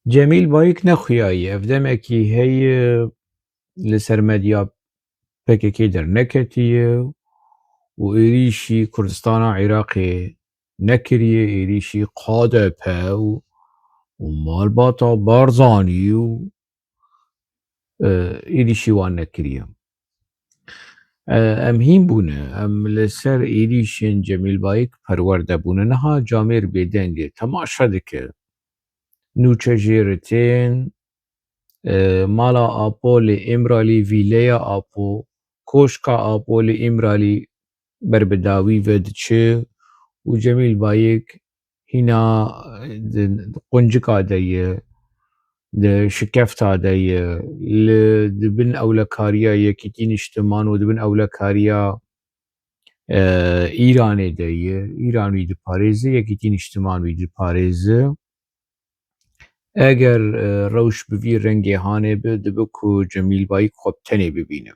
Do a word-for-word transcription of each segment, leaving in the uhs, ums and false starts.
Cemîl Bayik nexuyayî, ev demekî heye li ser medya P K K derneketiye û êrîşî Kurdistana Iraqê nekiriye, êrîşî K D P û, û malbata Barzanî û, e, êrîşî wan nekiriye. E, em hîn bûne, em li ser êrîşên Cemîl Bayik perwerde bûne. Niha camêr bêdeng e, temaşe dike. Nûçe jê re tên, e, mala Apo li Îmralî, vîleya Apo, koşka Apo li Îmralî ber bi dawî ve diçe û Cemîl Bayik hîna di quncika de ye, di şikefta de ye, li, di bin ewlekariya Yekîtî Niştiman û di bin ewlekariya, e, Îranê de ye. Îran wî diparêze, Yekîtî Niştiman wî diparêze. Eger, e, rewş bi vî rengê hanê bi, dibe ku Cemîl Bayik xwe bi tenê bibîne.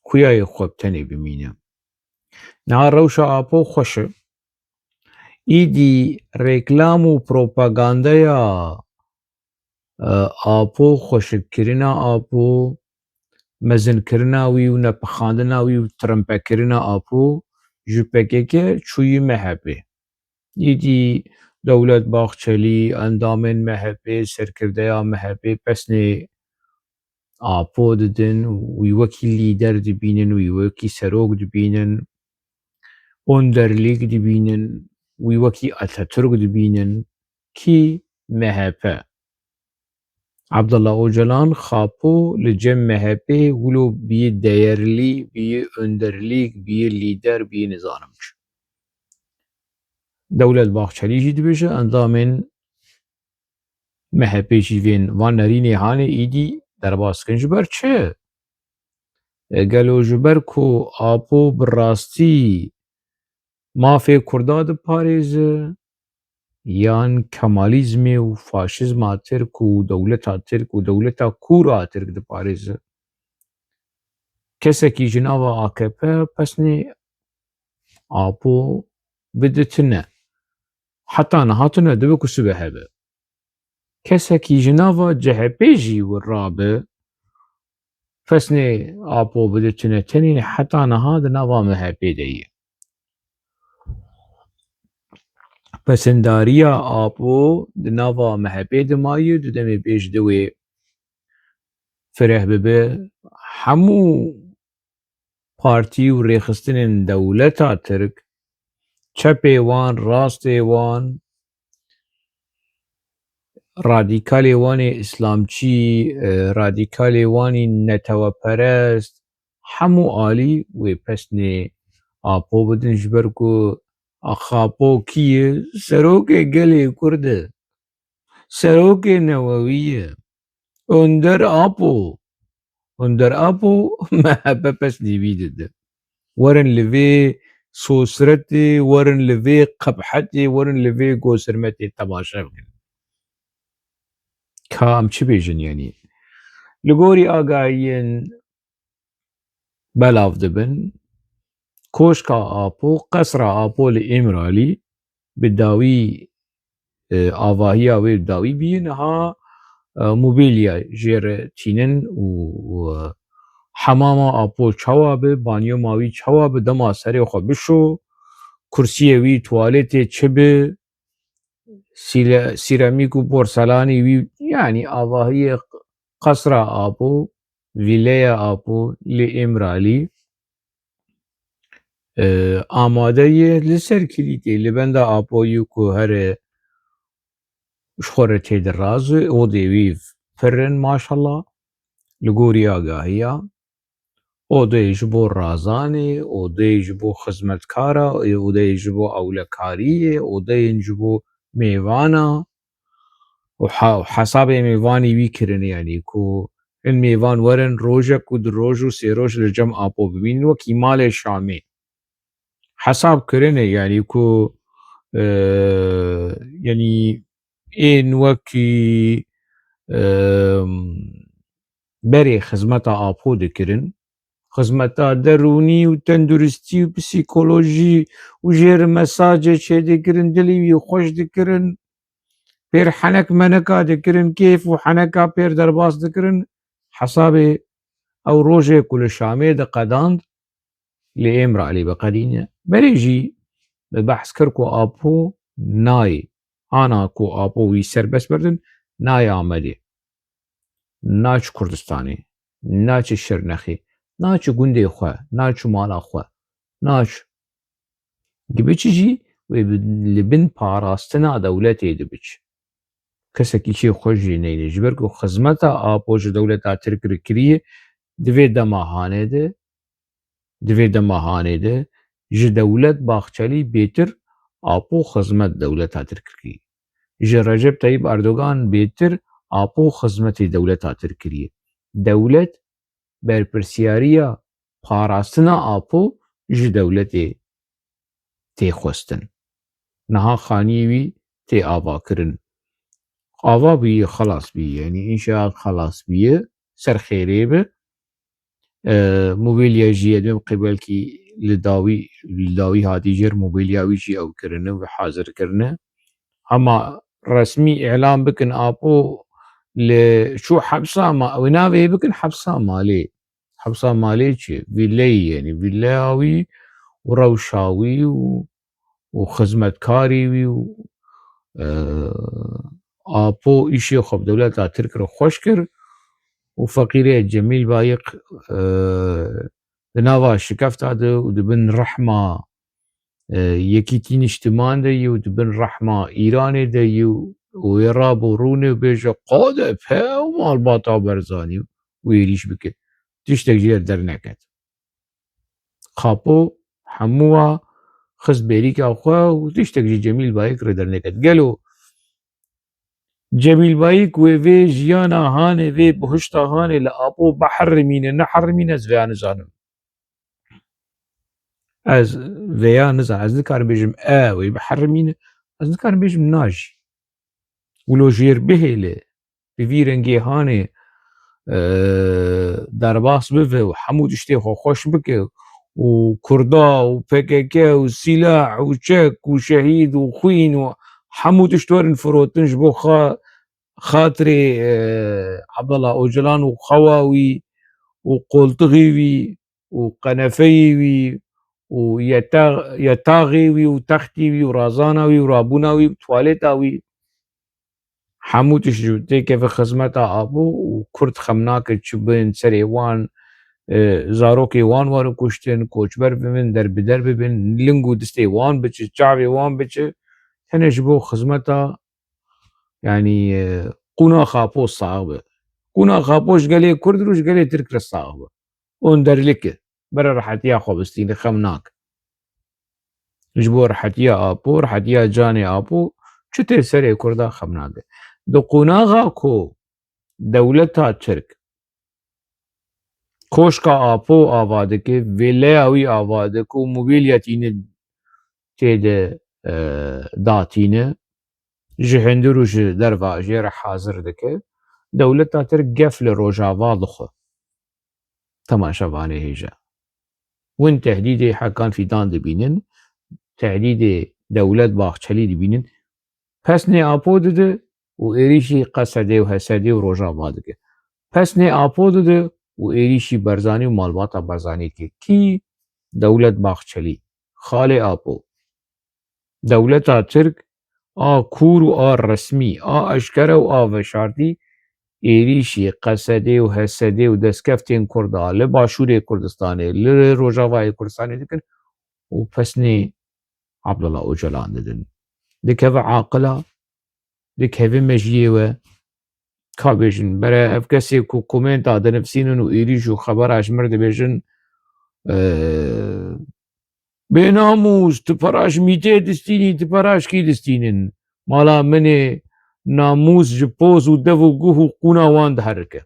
Xuyayê xwe bi tenê bimîne. Niha rewşa Apo xweş e. Îdî reklam û propagandeya, e, Apo, xweşikkirina Apo, mezinkirina wî û nepixandina wî û tirimpekirina Apo ji P K K çûyî M H P. Îdî Dewlet Bahçelî, endamên M H P, serkirdeya M H P pesnê Apo didin, wî wekî lîder dibînin, wî wekî serok dibînin, onderlîk dibînin, wî wekî Atatürk dibînin. Kî? M H P. Abdullah Ocalan xapo li cem M H P wilo biyê değerlî, biyê önderlîk, biyê lîder, biyê nizanim çi. Dewlet Bahçelî jî dibêje, endamên M H P jî vên van nerînê hanê îdî derbas dikin. Ji ber çi? E, gelo ji ber ku Apo bi rastî mafê Kurda diparêze, yan Kemalîzmê û faşîzma Tirk û dewleta Tirk û dewleta kûr a Tirk diparêze? Kesekî ji nava A K P pesnê Apo bide tune. Heta niha tune, dibe ku sibe hebe. Kesekî ji nava C H P jî wir rabe, pesnê Apo bide tune, tenê heta niha di nava M H P de ye. Pesendariya Apo di nava M H P de maye, tu demê pêş de wê fireh bibe. Hemû partî û rêxistinên dewleta Tirk, çepê wan, rastê wan, radîkalê wan ê îslamçî, e, radîkalê wan ê neteweperest, hemû alî wê pesnê Apo bidin, ji ber ku Apo kî ye? Serokê gelê Kurd e. Serokê newewî ye. Önder Apo. Önder Apo M H P pesnê wî dide. Werin li vê sosretê, werin li vê qebhetê, werin li vê gosirmetê temaşe bikin. Ka em çi bêjin, yanî? Li gorî agahiyên belav dibin, koşka Apo, qesra Apo li Îmralî bi dawî, e, avahiya wê bi dawî bî, niha, e, mobîlya jê re tînin û, û, e, hemama Apo çawa bi, banyoma wî çawa bi, dema serê xwe bişo, kursiyê wî tuwaletê çi bi, sîle-, sîramîk û porselanê wî, yanî avahiyê qesra Apo, vîleya Apo li Îmralî, e, amade ye. Li ser kilîtê, li benda Apoyê ku here ji xwe re têdiraze, odê wî pir in, maşallah, li gorî agahiya. Odeyê ji bo razanê, odeyê ji bo xizmetkara, odeyê ji bo ewlekariyê, odeyên ji bo mêvana û ha-, hesabê mêvanî wî kirine, yanî ku hin mêvan werin rojek û du roj û sê roj li cem Apo bimînin, wekî malê Şamê. Hesab kirine, yanî ku, e, yanî ên wekî, e, berê xizmeta Apo dikirin, xizmeta derûnî û tenduristî û psîkolojî û jê re mesajê çêdikirin, dilê wî xweş dikirin. pêr henek meneka dikirin, kêf û heneka pêr derbas dikirin, hesabê ew rojê ku li Şamê diqedand, li Îmralî biqedîne. Berê jî bi behs kir ku Apo nayê, ana ku Apo wî serbest berdin, nayê Amedê. Naç Kurdistanê, naçi Şirnexê, naçi gundê xwe, naçi mala xwe, naç. Dibiçi jî wê bi-, li bin parastina dewletê dibiç. Kesekî çê xwe jî neyne. Ji ber ku xizmeta Apo ji dewleta Tirk re kiriye, di vê dema hanê de, di vê dema hanê de, ji Dewlet Bahçelî bêtir Apo xizmet dewleta Tirk kiriye. Ji Recep Tayyip Erdogan bêtir Apo xizmetê dewleta Tirk kiriye. Dewlet berpirsiyariya parastina Apo ji dewletê tê xwestin. Niha xaniyê wî tê avakirin. Ava bûye, xelas bûye. Yanî înşaat xelas bûye. Ser xêrê be. E, mobîlya jî ye, dibêm qê belkî li dawî, li dawî hatî jêr mobîlya wî jî ew kirine ve hazir kirine. Hema resmî îlan bikin Apo li çû hepsa ma, ew navê bikin hepsa malê. Hepsa malê çi? Vîleyê, yanî vîleya wî û rewşa wî û, û xizmetkarê wî û, e, Apo îşê xwe bi dewleta Tirk re xweş kir û feqîrê Cemîl Bayik, e, di nava şikefta de û di bin rehma, e, Yekîtî Niştiman de yî û di bin rehma Îranê de yî û wê rabû rûnê û bêje, "Qade pe û malbata Barzanî" û êrîş bike. Tiştek jê re derneket. Apo hemû wa xist bêrîka xwe û tiştek ji Cemîl Bayik re derneket. Gelo Cemîl Bayik wê vê jiyana hanê, vê bihuşta hanê li Apo biherimîne, neherimîne, ez vêya nizanim. Ez vêya nizanim. Ez nikarim bêjim e, wê biherimîne. Ez nikarim bêjim na jî. Wilo jêr bihêle, bi vî rengê hanê, e, derbas bibe û hemû tiştê xwe xweş bike û Kurda û P K K û sîlah û çek û şehîd û xwîn û hemû tişt werin firotin ji bo xa-, xatirê, e, Abdullah Ocalan û xewa wî û qoltixî wî û qenefeyê wî û yeta-, yetaxê wî û textî wî û razana wî û rabûna wî û tuwaleta wî. Hemû tişt ji têkeve xizmeta Apo û Kurd xem nake çi bin serê wan, e, zarokê wan were kuştin, koçber bibin, derbider bibin, ling û distê wan biçe, çavê wan biçe, tenê ji bo xizmeta, yanî, e, qûnaxa Apo sax be. Qûnaxa Apo ji gelê Kurd re û ji gelê Tirk re sax be. Onderlik e. Bere rehetiya xwe bistîne, xem nake. Ji bo rehetiya Apo, rehetiya canê Apo, çi tê serê Kurda xem nake. Di qonaxa ku dewleta Tirk koşka Apo ava dike, vêleya wî ava dike û mobîlya tîne tê de, e, datîne, ji hundir û ji derva jê re hazir dike, dewleta Tirk gef li Rojava dixwe. Temaşevanê hêja. Hûn tehdîdê Hakan Fîdan dibînin, tehdîdê Dewlet Bahçelî dibînin. Pesnê Apo dide û êrîşî Qesedê û Hesedê û Rojava dike. Pesnê Apo dide û êrîşî Barzanî û malbata Barzanî dike. Kî? Dewlet Bahçelî. Xalê Apo. Dewleta Tirk a kûr û a resmî, a eşkere û a veşartî êrîşî Qesedê û Hesedê û destkeftên Kurda li Başûrê Kurdistanê, li Rojavayê Kurdistanê dikin û pesnê Abdullah Ocalan didin. Dikeve aqila, dikeve mejiyê we, ka bêjin, bere ev kesê ku komenta dinivîsînin û êrîş û xebera ji mir dibêjin, e, bênamûs, tu pera ji mîtê distînî, tu pera ji kî distînin? Mala min ê namûs ji poz û dev û guh û qûna wan diherike.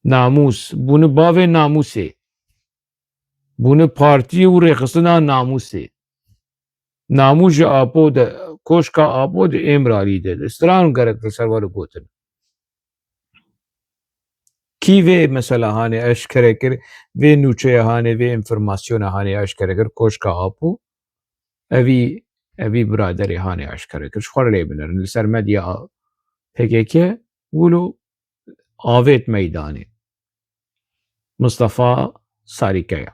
Namûs, bûne bavê namûsê. Bûne partiyê û rêxistina namûsê. Namûs ji Apo de, koşka Apo di Êmralî de, di stran gerek li ser were gotin. Kî vê mesela hanê eşkere kir, vê nûçeya hanê, vê înformasyona hanê eşkere kir, koşka Apo? Evî Evî biraderê hanê aşkere kir. Ji xwe re lê binerin. Li ser medya P K K wilo avêt meydanê. Mustafa Sarîke ye.